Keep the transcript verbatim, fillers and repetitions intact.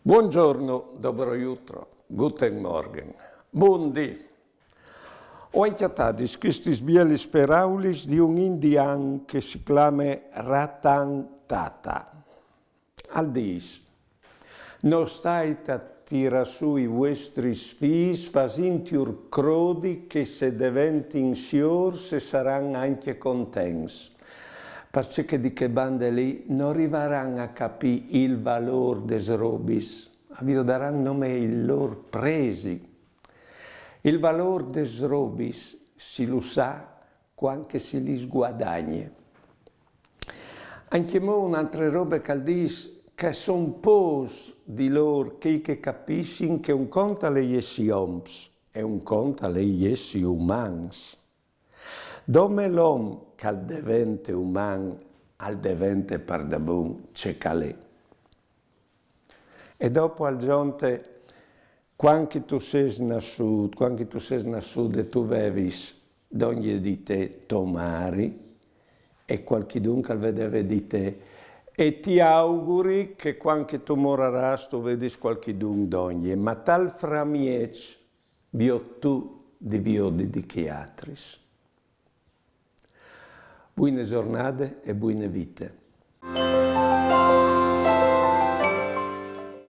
Buongiorno, dobro jutro, guten Morgen, bundì. O ai cjatadis chistis bielis peraulis di un indian che si clame Ratan Tata. Al dîs: No stait a tirâ sù i vuestris fîs fasintjur crodi che se deventin siôrs e saran ancje contents, parcè che di chê bande li no rivaran a capî il valôr des robis, a viodaran nome il lôr presi. Il valôr des robis si lu sa cuant che si lis guadagne. Ancjemò une altre robe che al dîs, che a son pôcs di lôr chei che a capissin che un cont al è jessi oms e un cont al è jessi umans. Dome l'om che al devente uman, al devente pardabon ce che al è. E dopo al zonte: cuant che tu sês nassût, cuant che tu sês nassût e tu vevis dongje di te tô mari e cualchidun che al vedeve di te, e ti auguri che cuant che tu morarâs tu vedis cualchidun dongje, ma tal framieç viôt tu di viodi di chei altris. Buine zornade e buine vite.